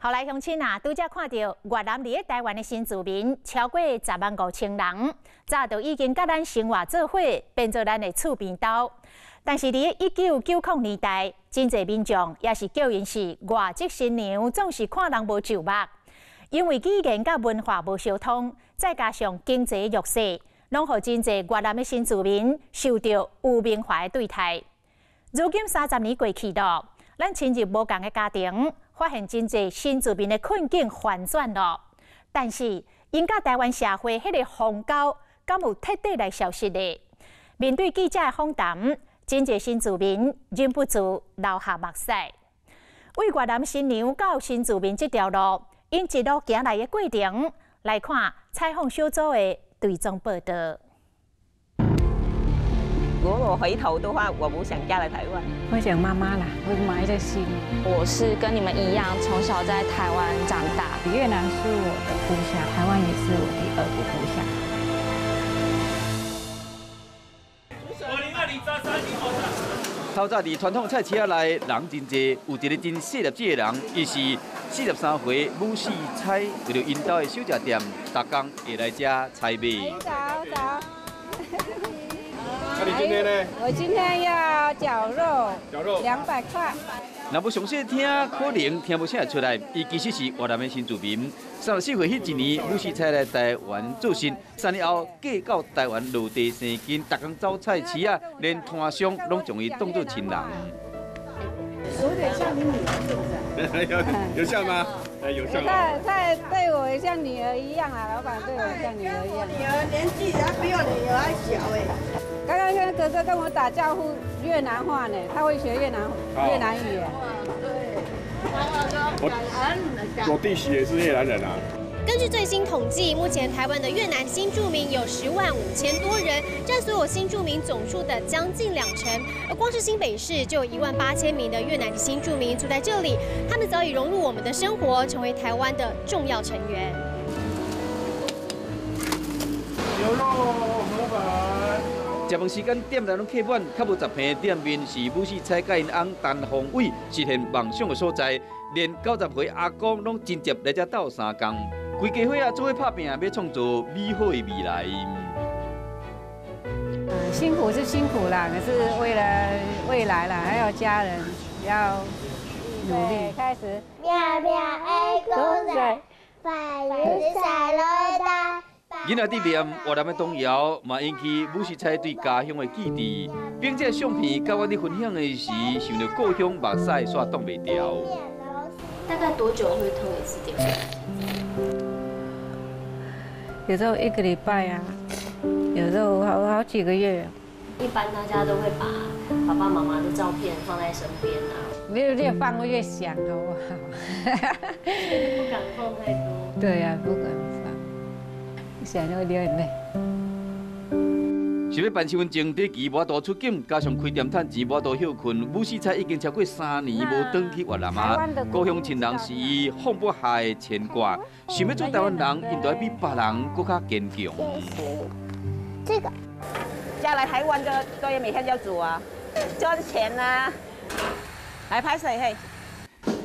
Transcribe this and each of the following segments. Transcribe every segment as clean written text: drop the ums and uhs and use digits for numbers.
後來鄉親啊，拄才看著越南佇咧台灣的新住民超過10萬5千人，早就已經佮咱生活做伙，變做咱的厝邊兜。但是佇咧1990年代，真濟民眾也是叫𪜶是外籍新娘，總是看人無就目，因為語言佮文化無相通，再加上經濟弱勢，攏予真濟越南的新住民受著污名化的對待。如今30年過去囉，咱親入無仝的家庭，發現真濟新住民的困境反轉囉，但是𪜶佮台灣社會彼個鴻溝，敢有徹底來消失呢？面對記者的訪談，真濟新住民忍不住流下目屎。為越南新娘到新住民這條路，𪜶一路行來的過程，來看採訪小組的追蹤報導。如果我回頭的話，我不想嫁來台灣。會想媽媽啦，會埋在心。我是跟你們一樣，從小在台灣長大。越南是我的故鄉，台灣也是我第二個故鄉。透早佇傳統菜市仔內，人真濟，有一個真細粒子的人，伊是43歲武世彩，為著𪜶兜的小食店，逐工會來遮採買。早早。那你今天呢？我今天要絞肉，絞肉200塊。若無詳細聽，可能聽無啥出來。伊其實是越南的新住民。34歲彼一年，武世彩來台灣做事，3年後嫁到台灣落地生根，逐工走菜市仔，連攤商攏將伊當做親人。有點像你女兒，是不是？有像嗎？有像。他對我像女兒一樣啊，老闆對我像女兒一樣。我女兒年紀還比我女兒還小哎。剛剛跟哥哥跟我打招呼越南話呢，他會學越南語。對。我弟媳也是越南人啊。根據最新統計，目前台灣的越南新住民有10萬5千多人，佔所有新住民總數的將近2成。而光是新北市就有1萬8千名的越南新住民住在這裡，他們早已融入我們的生活，成為台灣的重要成員。牛肉河粉。食飯時間店內攏客滿，較無10坪的店面是武世彩佮𪜶翁陳宏偉實現夢想的所在。連90歲阿公攏真接來遮鬥相共，規家伙仔做伙拍拚，欲創造美好的未來。辛苦是辛苦啦，可是為了未來啦，還有家人要努力。開始。喵喵的公仔，白雲山來大。囡仔佇念越南的童謠，嘛引起武世彩對家鄉的記憶，並且相片佮阮佇分享的時，想著故鄉目屎煞擋袂牢。大概多久會通一次電話？有時候一個禮拜啊，有時候好幾個月。一般大家都會把爸爸媽媽的照片放在身邊啊。越放越想，好不好？不敢放太多。對呀，不敢放，想就會流眼淚。想欲辦身份證，短期無法度出境，加上開店趁錢無法度歇睏，武世彩已經超過3年無轉去越南啊。故鄉親人是伊放不下的牽掛，想欲做台灣人，𪜶就愛比別人閣較堅強。這個，嫁來台灣就都要每天要煮啊，賺錢啊，來拍水嘿。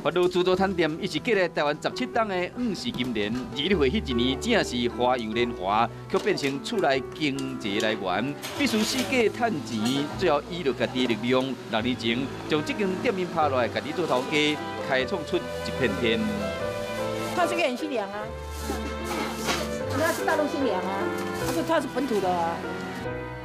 法律自助餐店，伊是建立台灣17冬的黃氏金蓮。21歲彼一年，正是花樣年華，卻變成厝內經濟來源，必須四界趁錢，最後依著家己的力量，6年前將這間店面拍落來，家己做頭家，開創出一片天。她是越南新娘啊，她是大陸新娘啊，她是本土的啊。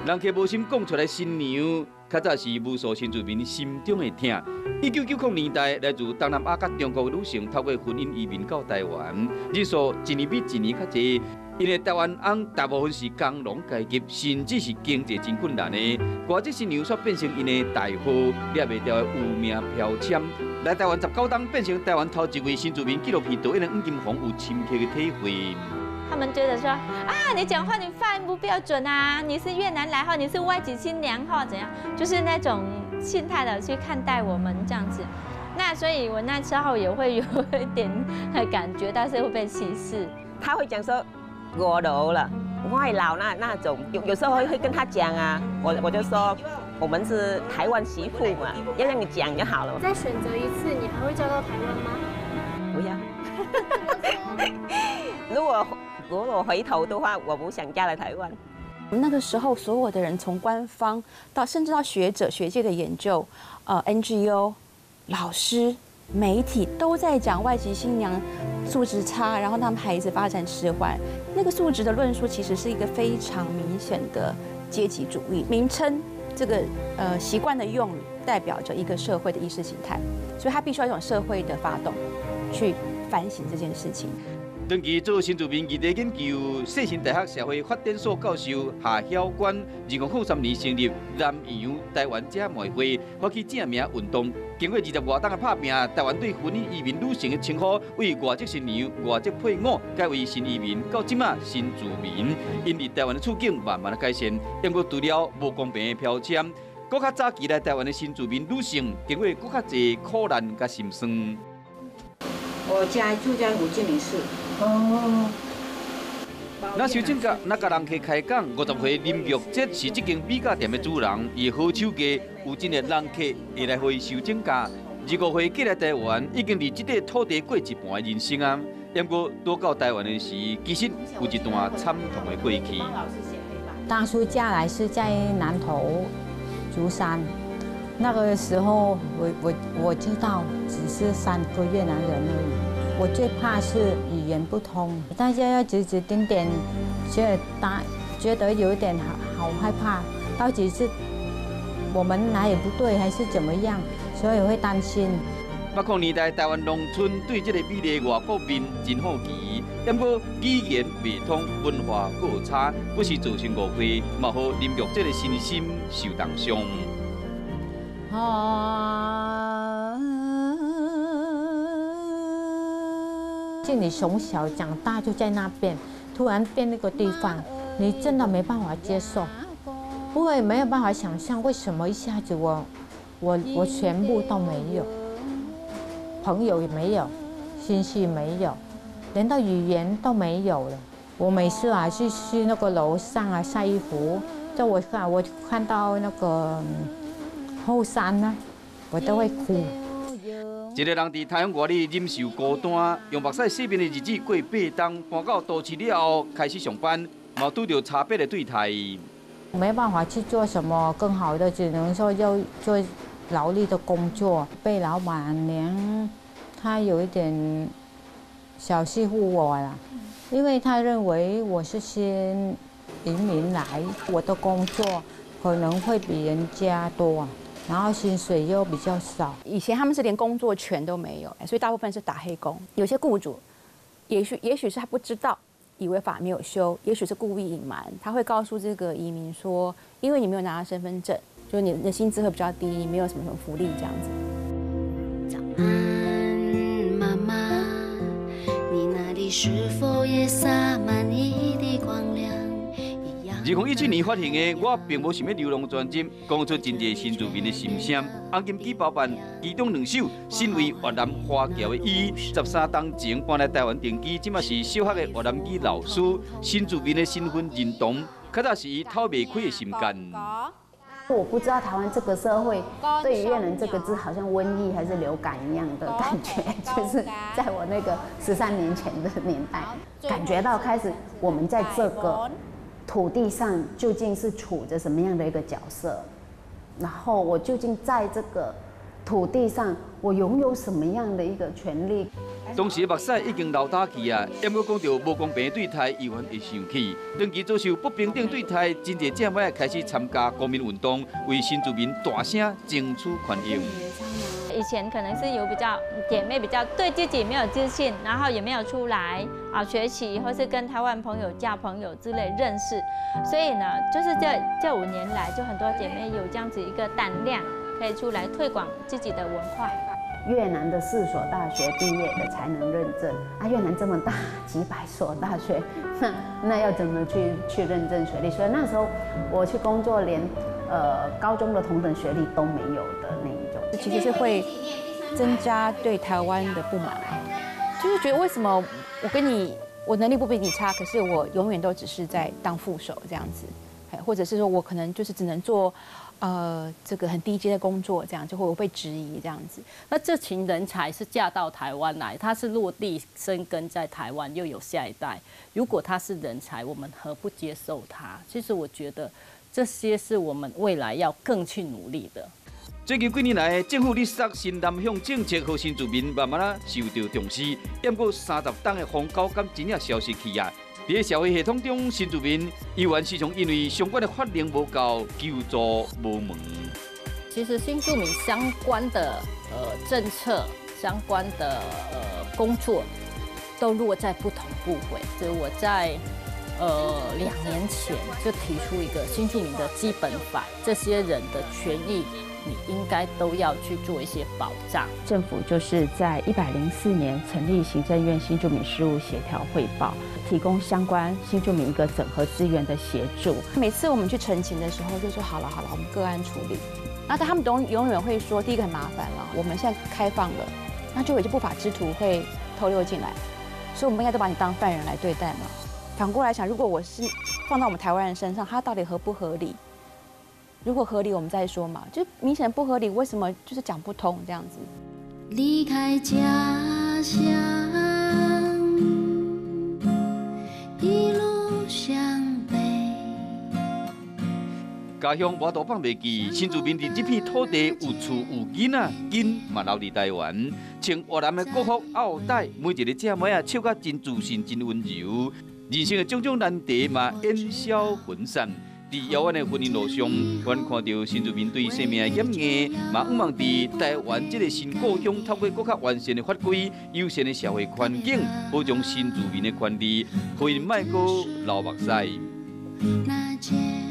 人客無心講出來新娘，較早是無數新住民心中的疼。1990年代，來自東南亞佮中國的女性透過婚姻移民到台灣，人數一年比一年較濟。因為台灣翁大部分是工農階級，甚至是經濟真困難的，外籍新娘煞變成𪜶的代號，掠袂牢的有名標籤。來台灣19冬，變成台灣頭一位新住民紀錄片導演的黃金鴻有深刻的體會。他們覺得說啊，你講話你發音不標準啊，你是越南來哈，你是外籍新娘哈，怎樣？就是那種心態的去看待我們這樣子。那所以我那時候也會有一點感覺，但是會被歧視。他會講說，我老了，外勞那種，有時候會跟他講啊，我就說我們是台灣媳婦嘛，要讓你講就好了。再選擇一次，你還會嫁到台灣嗎？不要。如果回头的话，我不想嫁来台湾。那个时候，所有的人从官方到甚至到学者、学界的研究，NGO、老师、媒体都在讲外籍新娘素质差，然后他们孩子发展迟缓。那个素质的论述其实是一个非常明显的阶级主义名称，这个习惯的用语代表着一个社会的意识形态，所以它必须要一种社会的发动，去反省这件事情。长期做新住民议题研究，世新大学社会发展所教授夏晓娟，2003年成立南洋台湾姐妹会，发起正名运动。经过20外冬的拍拚，台湾对婚姻移民女性的称呼，为外籍新娘、外籍配偶改为新移民，到这马新住民。𪜶伫台湾的处境慢慢的改善，不过除了无公平的标签，阁较早期来台湾的新住民女性，经过阁较济苦难佮心酸。我家住在胡志明市。哦。那修正甲那佮人客开讲，50岁林玉哲是这间美甲店的主人，伊的好手艺有真济人客会来予伊修指甲。25岁过来台湾，已经伫这块土地过一半的人生啊。不过，拄到台湾的时，其实有一段惨痛的过去。当初嫁来是在南投竹山，那个时候我知道只是3个越南人而已。我最怕是语言不通，大家要指指点点，觉得有点好好害怕，到底是我们哪里不对，还是怎么样？所以会担心。80年代台湾农村对这个美丽外国面真好奇，不过语言未通，文化阁差，不时造成误会，嘛予林玉这个身心受重伤。啊！就你从小长大就在那边，突然变那个地方，你真的没办法接受，不会没有办法想象为什么一下子我全部都没有，朋友也没有，亲戚没有，连到语言都没有了。我每次啊去那个楼上啊晒衣服，就我看到那个后山呢，我都会哭。一个人伫他乡外里忍受孤单，用目屎洗面的日子过8冬，搬到都市了后开始上班，嘛拄著差别的对待。没办法去做什么更好的，只能说要做劳力的工作。被老板娘他有一点小欺负我了，因为他认为我是新移民来，我的工作可能会比人家多。然后薪水又比较少。以前他们是连工作权都没有，所以大部分是打黑工。有些雇主，也许是他不知道，以为法没有修，也许是故意隐瞒，他会告诉这个移民说，因为你没有拿到身份证，就是你的薪资会比较低，你没有什么什么福利这样子。早安，妈妈，你那里是否也洒满一地光亮？2017年发行的《我并无想欲流浪》专辑，讲出真济新住民的心声。洪金基包办其中两首，身为越南华侨的伊，13冬前搬来台湾定居，这马是小学的越南语老师。新住民的身份认同，较早是伊透袂开的心结。我不知道台湾这个社会对于越南这个字好像瘟疫还是流感一样的感觉，就是在我那个13年前的年代，感觉到开始我们在这个土地上究竟是处着什么样的一个角色，然后我究竟在这个土地上，我拥有什么样的一个权利？当时目屎已经流干去啊，不过讲到无公平对待，伊犹会生气。长期遭受不平等对待，真济姐妹开始参加公民运动，为新住民大声争取权益。以前可能是有比较姐妹比较对自己没有自信，然后也没有出来啊学习，或是跟台湾朋友交朋友之类认识，所以呢，就是这5年来，就很多姐妹有这样子一个胆量，可以出来推广自己的文化。越南的四所大学毕业的才能认证啊！越南这么大，几百所大学，那要怎么去认证学历？所以那时候我去工作，连高中的同等学历都没有的那一种。其实是会增加对台湾的不满，就是觉得为什么我跟你我能力不比你差，可是我永远都只是在当副手这样子，或者是说我可能就是只能做这个很低阶的工作，这样就会被质疑这样子。那这群人才是嫁到台湾来，他是落地生根在台湾，又有下一代。如果他是人才，我们何不接受他？其实我觉得这些是我们未来要更去努力的。最近几年来，政府咧杀新南向政策，予新住民慢慢仔受到重视。毋过30冬的疯狗敢真正消失去啊？伫咧社会系统中，新住民犹原时常因为相关的法令无够，求助无门。其实新住民相关的政策、相关的工作，都落在不同部会。所以我在2年前就提出一个新住民的基本法，这些人的权益，你应该都要去做一些保障。政府就是在104年成立行政院新住民事务协调会报，提供相关新住民一个整合资源的协助。每次我们去陈情的时候，就说好了好了，我们个案处理。那他们都永远会说，第一个很麻烦了，我们现在开放了，那就有些不法之徒会偷溜进来，所以我们应该都把你当犯人来对待嘛。反过来想，如果我是放到我们台湾人身上，他到底合不合理？如果合理，我们再说嘛。就明显不合理，为什么就是讲不通这样子？离开家乡，一路向北。家乡无度放袂记，新住民伫这片土地有厝有囡仔，根嘛留伫台湾。穿越南的国服奥黛，每一个正妹仔笑甲真自信、真温柔，人生的种种难题嘛烟消云散。伫遥远的婚姻路上，阮看著新住民对生命的掩盖，嘛向望伫台湾这个新故乡，透过阁较完善的法规、友善的社会环境，保障新住民的权利，予𪜶莫阁流目屎。